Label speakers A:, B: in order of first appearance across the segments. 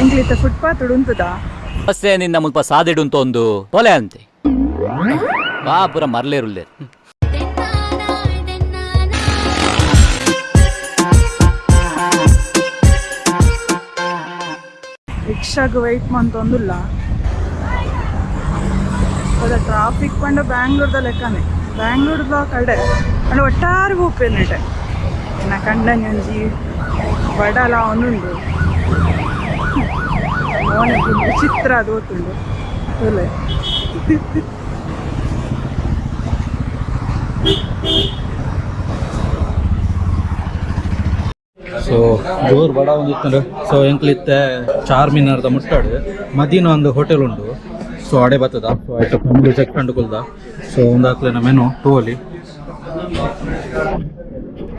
A: ಎಂಕ್ಲಿತ್ತ footpath ಉಂತುದ
B: ಬಸ್ಸೇ ನಿನ್ನ ಮುಲ್ಪ ಸಾದಿಡುಂತೊಂದು ತೊಲೆ ಅಂತೆ ಬಾ ಪೂರ ಮರ್ಲೇರುಲ್ಲೇರು.
A: ರಿಕ್ಷಾಗ್ ವೆಯ್ಟ್ ಮಂತೊಂದುಲ್ಲ. ಟ್ರಾಫಿಕ್ ಪಂಡ ಬ್ಯಾಂಗ್ಳೂರ್ದ ಲೆಕ್ಕನೆ, ಬ್ಯಾಂಗ್ಳೂರ್ದ ಕಡೆ ಪಂಡ ಒಟ್ಟಾರೆ ಪೋಪೇನಿಟ್ಟೆ. ಎನ್ನ ಕಂಡನಿ ಒಂಜಿ ಬಡಲ ಅವನುಂಡು. ಮೋನೆ ವಿಚಿತ್ರ ಅದು ಗೊತ್ತುಂಡು ತೂಲೆ.
C: ಸೊ ಜೋರು ಬಡ ಒಂದು ಇತ್ತಂದ್ರೆ. ಸೊ ಎಂಕ್ಲಿತ್ತೆ ಚಾರ್ಮಿನಾರ್ದ ಮುಟ್ಟಾಡು ಮದೀನ ಒಂದು ಹೋಟೆಲ್ ಉಂಡು. ಸೊ ಅಡೆ ಬರ್ತದ. ಸೊ ಐಟ ಫ್ಯಾಮಿಲಿ ಚೆಕ್ ಕಂಡು ಕುಲ್ದ. ಸೊ ಒಂದು ಹಾಕ್ಲೇನ ಮೆನು ಟೂಲಿ.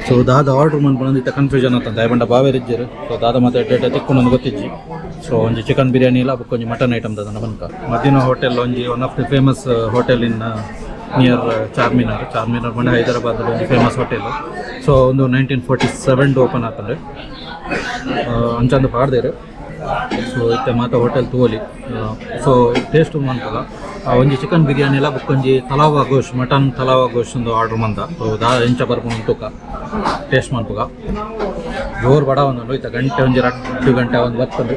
C: ಸೊ ದಾದ ಆರ್ಡರ್ ಮನ್ಪುನ ಇತ್ತ ಕನ್ಫ್ಯೂಷನ್ ಆತಂತ ಬಂಡ ಬಾವೇರಿಜ್ಜರು. ಸೊ ದಾದ ಮತ್ತೆ ಡೇಟ ತಿಕ್ಕೊಂಡು ಗೊತ್ತಿಜ್ಜಿ. ಸೊ ಒಂಜಿ ಚಿಕನ್ ಬಿರಿಯಾನಿ ಇಲ್ಲ, ಬೊಕ್ಕ ಒಂಜಿ ಮಟನ್ ಐಟಮ್ ದಾದ ಬನ್ಕ. ಮದೀನ ಹೋಟೆಲ್ ಒಂಜಿ one of the famous hotel in near Charminar. Charminar ಬಂಡ ಹೈದರಾಬಾದ್ ಒಂಜಿ ಫೇಮಸ್ ಹೋಟೆಲ್. ಸೊ ಒಂದು 1947 ಓಪನ್ ಆತಂದ್ರೆ ಅಂಚಂದು ಪಾಡ್ದೇರು. ಸೊ ಇತ್ತೆ ಮಾತ ಹೋಟೆಲ್ ತೂವೊಲಿ. ಸೊ ಟೇಸ್ಟ್ ಮನ್ಪುಗ. ಒಂಜಿ ಚಿಕನ್ ಬಿರಿಯಾನಿ ಎಲ್ಲ, ಬೊಕ್ಕೊಂಜಿ ತಲಾವಾ ಗೋಶ್, ಮಟನ್ ತಲಾವಾ ಗೋಶ್ ಒಂದು ಆರ್ಡರ್ ಮಂತ. ಸೊ ದಾ ಎಂಚ ಬರ್ಪುಂಡು ತೂಕ, ಟೇಸ್ಟ್ ಮನ್ಪುಗ. ಜೋರು ಬಡ ಒಂದು ಇತ್ತ ಗಂಟೆ, ಒಂಜಿ 2 ಗಂಟೆ ಒಂದು ಬರ್ತದೆ.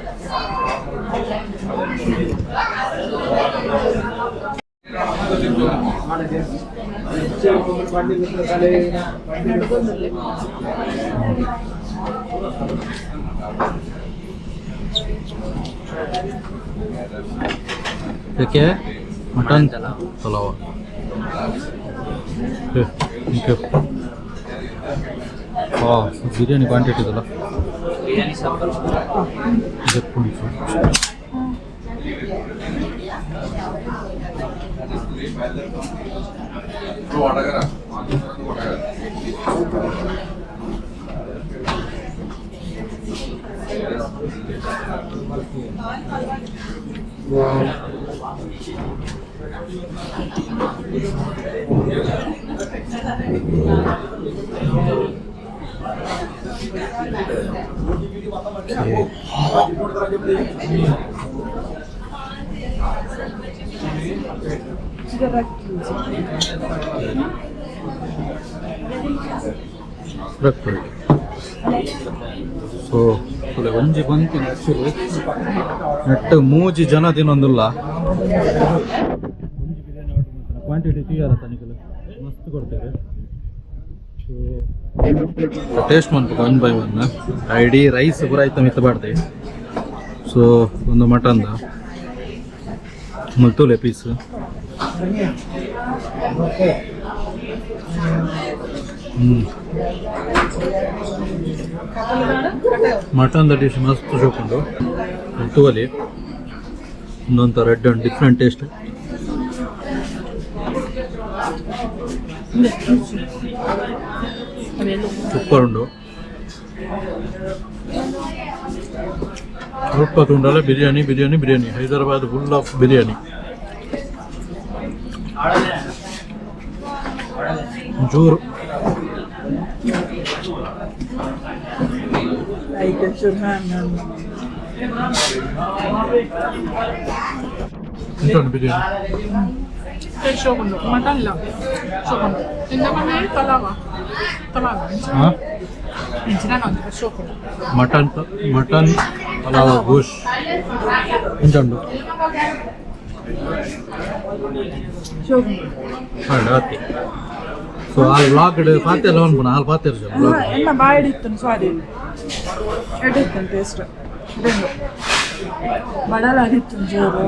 C: ಇದಕ್ಕೆ ಮಟನ್ ಪಲಾವ್. Thank you. ಹಾಂ, ಬಿರಿಯಾನಿ ಕ್ವಾಂಟಿಟಿ ಇದಲ್ಲ. ಇದಕ್ಕೆ ಕರೆಕ್ಟ್. ಸೊ ಒಂಜಿ ಬಂತಿನ ಆಕ್ಚುಲಿ ನೆಟ್ ಮೂಜಿ ಜನ ತಿನ್ನೊಂದುಲ್ಲ. ಒಂಜಿ ಬಿರಿಯಾನಿ ಆರ್ಡರ್ ಮಾಡ್ತಾನೆ, ಕ್ವಾಂಟಿಟಿ ತೀಯಾರ ತನಿಕಲು ಮಸ್ತ್ ಕೊಡ್ತೇವೆ. ಸೊ ಟೇಸ್ಟ್ ಮನ್ಪುಗ ಒನ್ ಬೈ ಒನ್. ಐಡಿ ರೈಸ್ ಪೂರ ಐತ ಮಿತ್ತ ಬಾಡ್ದೆ. ಸೊ ಒಂದು ಮಟನ್ದ ಮುಲ್ತೂಲೆ ಪೀಸ್. ಮಟನ್ ಡಿಶ್ ಮಸ್ತ್ ಶೋಕುಂಡು ತೂವಲಿ. ಒಂದೊಂಥರ red and different taste. Super ಉಂಡು. ಸ್ವಲ್ಪ ತುಂಡಲ್ಲ. ಬಿರಿಯಾನಿ, ಬಿರಿಯಾನಿ, ಬಿರಿಯಾನಿ. Hyderabad full of biryani. ಜೋರು.
A: ಐತೆ ಚೂರು. ಹಾಂ,
C: ಎಂತ ಬಿರಿಯಾನಿ?
D: ಶೋಕುಂಡು ಮಟನ್ ಲ ಶೋಕುಂಡು. ತಿಂದಮನೆ ತಲಾವ ತಲಾವ.
C: ಹಾಂ.
D: ಇಂಚಿನ ಒಂಜಿ ಶೋಕುಂಡು.
C: ಮಟನ್, ಮಟನ್ ಪಲಾವ್ ಗೋಶ್ ಎಂಚ ಉಂಡು? ಹಾಂ, ಓಕೆ. ಸೊ ಆ ವ್ಲಾಗ್ ಪಾತೆಲ್ಲ ಅನ್ಪುನ ಹಾಲು ಪಾತೆರ್.
A: ಎನ್ನ ಬಾಯಿಡಿತ್ತು ಸ್ವಾದಿ ಎಡಿತ್ತು ಟೇಸ್ಟ್ ಇದೊಂದು ಬಡಲಾಗಿತ್ತು ಜೋರು.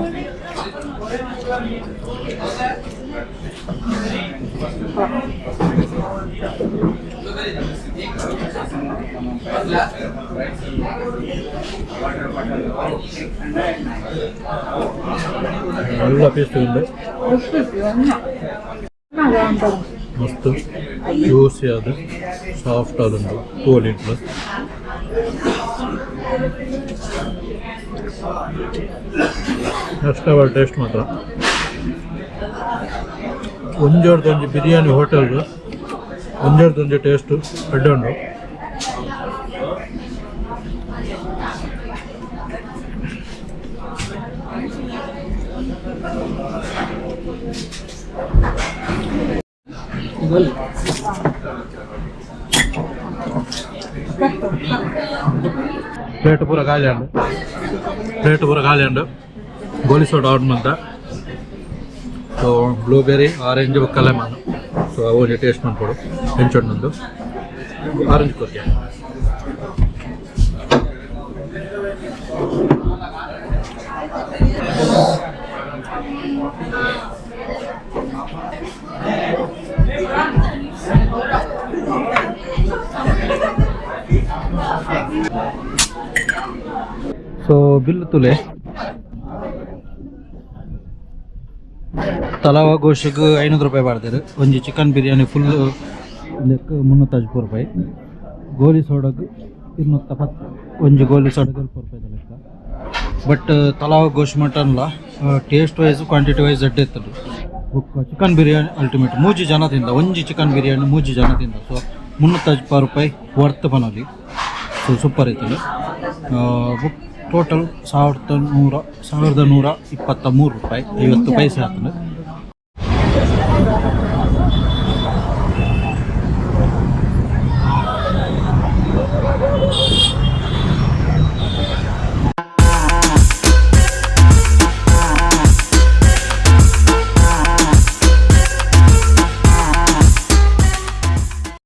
C: ಎಲ್ಲ ಪೀಸ್ ಉಂಡು. ಮಸ್ತ್ ಜ್ಯೂಸಿ ಅದು, ಸಾಫ್ಟ್ ಆದುಂಡು. ತೋಲಿಂಟ್ಲು ನೆಕ್ಸ್ಟ್ ಲೆವೆಲ್ ಟೇಸ್ಟ್ ಮಾತ್ರ. ಒಂಜೆಡ್ದು ಒಂಜಿ ಬಿರಿಯಾನಿ ಹೋಟೆಲ್, ಒಂಜೆಡ್ದು ಒಂಜಿ ಟೇಸ್ಟ್ ಎಡ್ಡೆ ಉಂಡು. ಪ್ಲೇಟ್ ಪೂರ ಖಾಲಿ ಅಂಡು, ಪ್ಲೇಟ್ ಪೂರ ಖಾಲಿ ಅಂಡು. ಗೋಲಿ ಸೋಡಾ ಆರ್ಡರ್ ಮಂತ. ಸೊ ಬ್ಲೂಬೆರಿ, ಆರೆಂಜ್ ಬೊಕ್ಕ ಲೆಮನ್. ಸೊ ಅವು ಒಂಜಿ ಟೇಸ್ಟ್ ಮನ್ಪೊಡು ಎಂಚೊಂಡು. ಆರೆಂಜ್ ಕೊರ್ಗೆ. ಸೊ ಬಿಲ್ ತುಲೆ. ತಲಾವ ಗೋಶಿಗೆ 500 ರೂಪಾಯಿ ಮಾಡ್ತಾರೆ. ಒಂಜಿ ಚಿಕನ್ ಬಿರಿಯಾನಿ ಫುಲ್ ಲೆಕ್ಕ 350 ರೂಪಾಯಿ. ಗೋಲಿ ಸೋಡಗ್ 210. ಒಂಜಿ ಗೋಲಿ ಸೋಡಗ್ 40 ರೂಪಾಯಿದ ಲೆಕ್ಕ. ಬಟ್ ತಲಾವ ಗೋಶ್ ಮಟನ್ಲ ಟೇಸ್ಟ್ ವೈಸ್, ಕ್ವಾಂಟಿಟಿ ವೈಸ್ ಎಡ್ಡೆ ಇತ್ತದು. ಬೊಕ್ಕ ಚಿಕನ್ ಬಿರಿಯಾನಿ ಅಲ್ಟಿಮೇಟ್. ಮೂಜಿ ಜನ ತಿಂದ. ಒಂಜಿ ಚಿಕನ್ ಬಿರಿಯಾನಿ ಮೂಜಿ ಜನ ತಿಂದ. ಸೊ 310 ರೂಪಾಯಿ ವರ್ತ್ ಪನೊಲಿ. ಸೊ ಸೂಪರ್ ಇತ್ತದು. ಬುಕ್ ಟೋಟಲ್ 1123 ರೂಪಾಯಿ 50 ಪೈಸೆ ಆತಂಡು.